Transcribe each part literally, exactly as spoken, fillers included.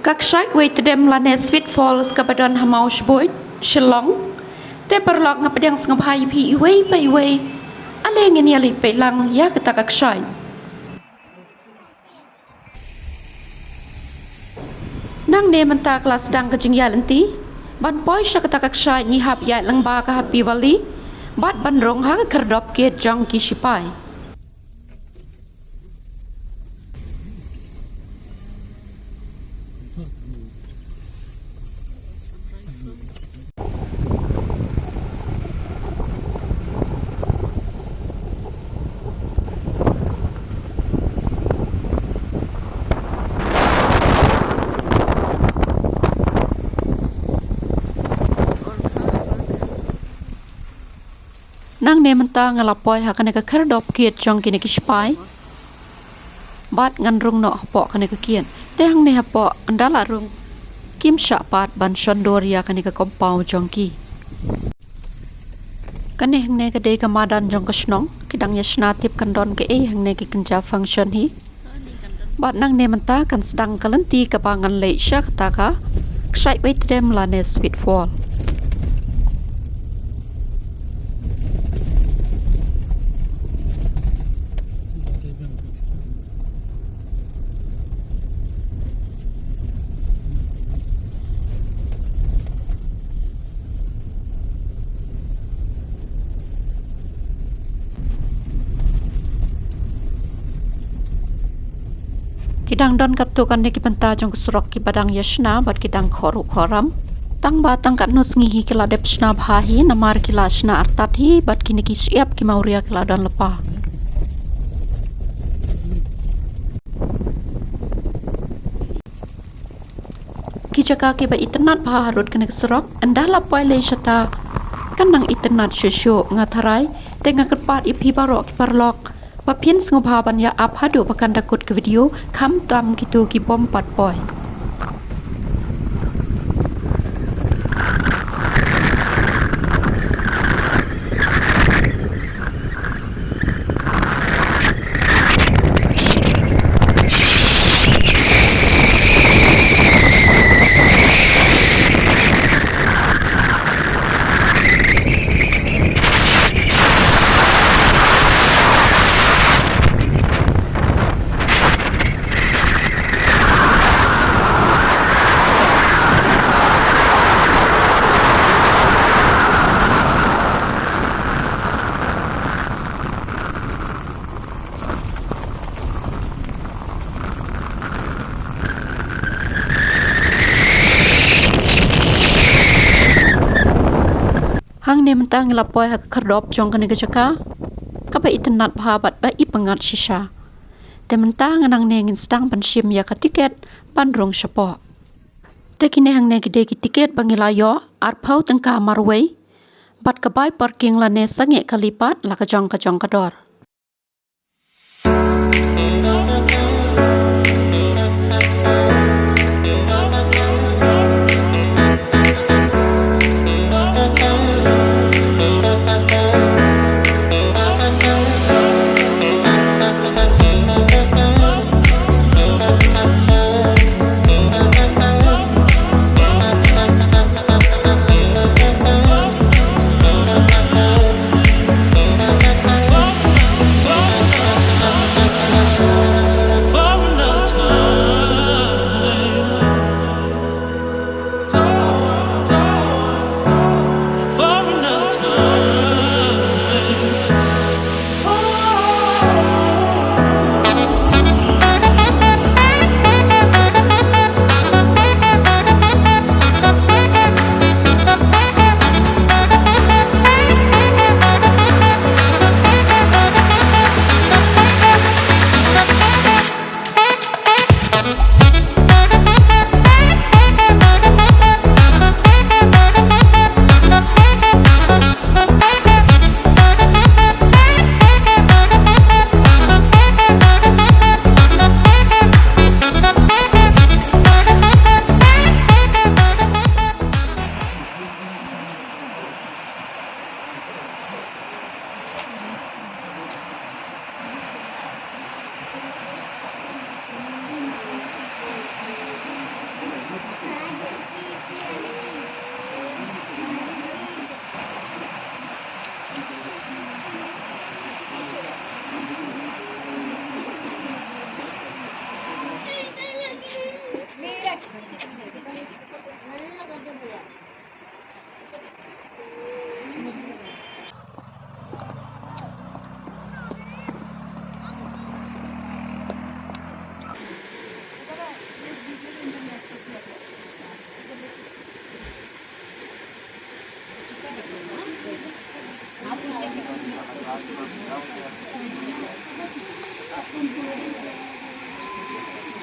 Ka kshaid Wei Tdem lane Sweet Falls kaba don ha Mawshboit, Shillong. Te paralok, nga pdiang sngewbha ïa phi iwei pa iwei. Ale ngin ïa leit peit lang ïa kata ka kshaid. Nangne mynta ka la sdang ka jingïaid lynti. Ban poi sha kata ka kshaid ngi hap ïaid lyngba ka Happy Valley bad ban rung ha ka khyrdop gate jong ki shipai. Nangne mynta nga la poi ha kane ka khyrdop gate jong kine ki shipai. Bad ngan rung noh hapoh kane ka gate. Te hangne hapoh ynda la rung, kim shah pat ban shon dur ïa kane ka compound jong ki. Kane hangne ka dei ka madan jong ka shnong. Ki dang ïa shna tip kan don kaei hangne ki kynja function hi. Bad nangne mynta kan sdang ka lynti kaba ngan leit sha kata ka kshaid Wei Tdem lane Sweet Fall. Ki dang don katto katne ki bynta jong ka surok kiba dang ïa shna bad ki dang khohruh khohram. Tang ba tang katno sngi hi ki la dep shna bha hi namar ki la shna artat hi bad kine ki shyiap ki mawria ki la don lypa. Ki jaka kiba itynnad bha harud kane ka surok, ynda la poi lei shata kan nang itynnad shuh shuh, nga tharai. Te nga kyrpad ïa phi baroh ki paralok ba phin sngewbha ban ïa ap haduh ba kan da kut ka video, khamtam kito ki bym pat poi. Hangne mynta ngi la poi ha ka khyrdop jong kane ka jaka kaba itynnad bha bad ba ipyngngad shisha. Te mynta ngan nangne ngin sdang ban shim ïa ka tiket ban rung shapoh. Te kine hangne ki dei ki tiket ba ngi la ïoh, arphew tyngka marwei. Bad ka bai parking lane sangeh kali pat la ka jong ka jong ka dor.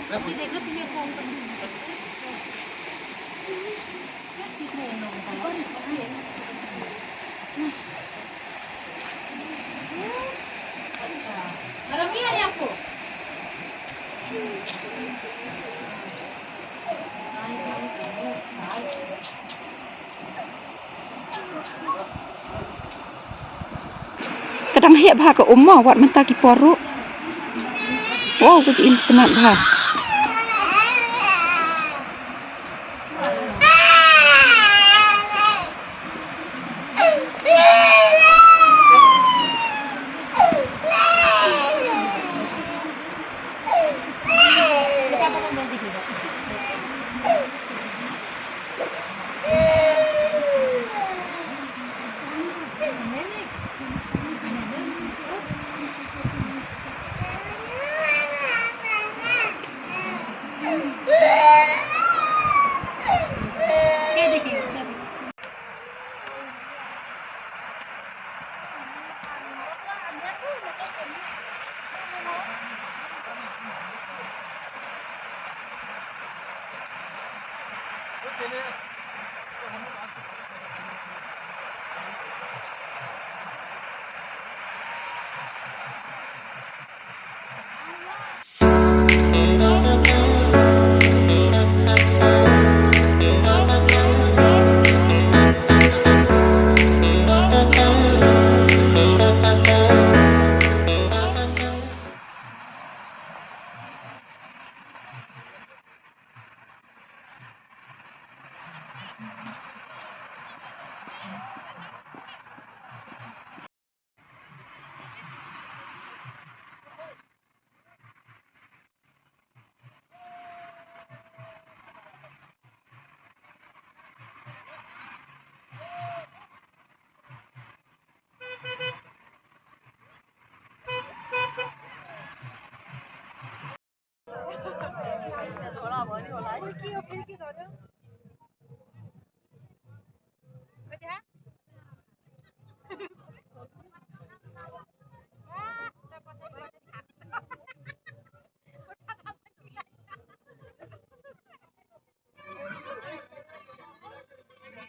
अच्छा, शर्म नहीं आ रही आपको? Ka dang heh bha ka um mo, wat mynta ki por ruh. Oh, ka im tnat bha.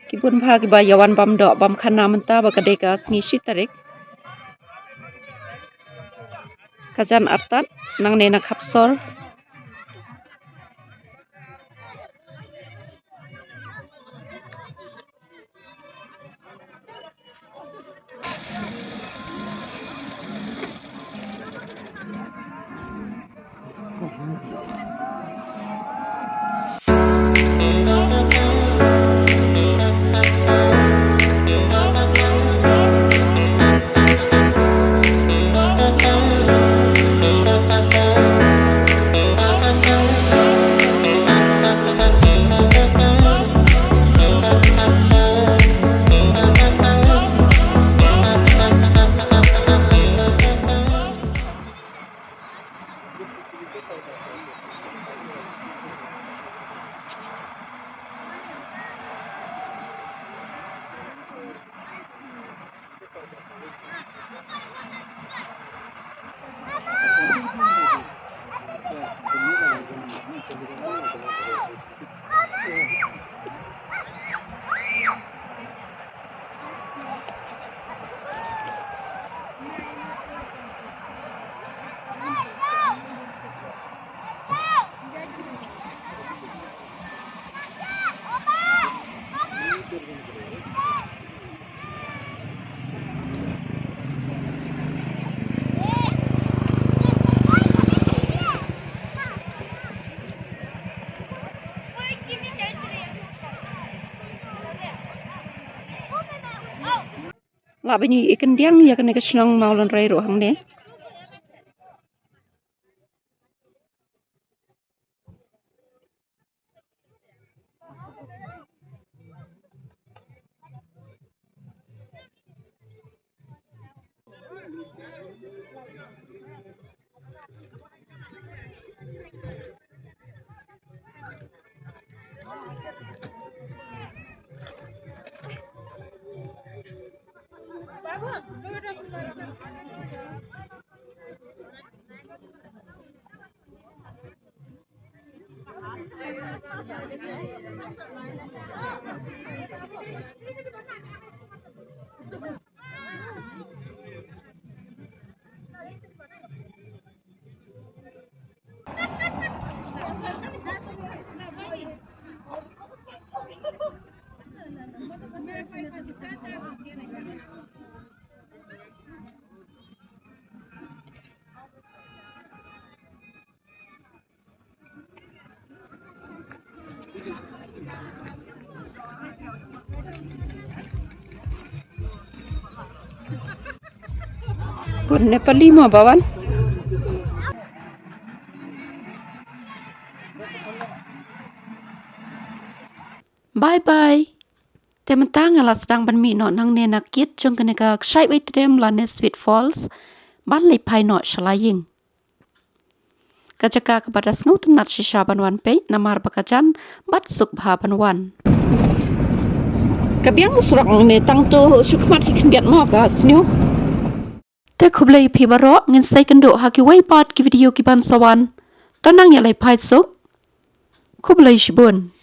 Ki bun bha kiba ïa wan bam doh bam khana mynta ba ka dei ka sngi shi tarik. Ka jan artat nangne na Khapsor. Lah ba ngi ïa kyndiang ïa kane ka shnong Mawlynrei ruh hangne. Bun Nepali mo bawan. Bye bye. Te mynta nga la sdang ban mih noh nangne na kit jong kane ka kshaid wei trem lane Sweet Falls ban leit phai noh sha la ïing. Ka jaka kaba da sngewtynnat shisha ban wan peit namar ba ka jan bad suk bha ban wan. Ka biang u surok ne tang to shu khmat hi khyndiat mo ka sniew. Te khublei phi baroh, ngin sa ïakynduh ha kiwei pat ki video ki ban sa wan. To nang ïa leit phai suk. Khublei shibun.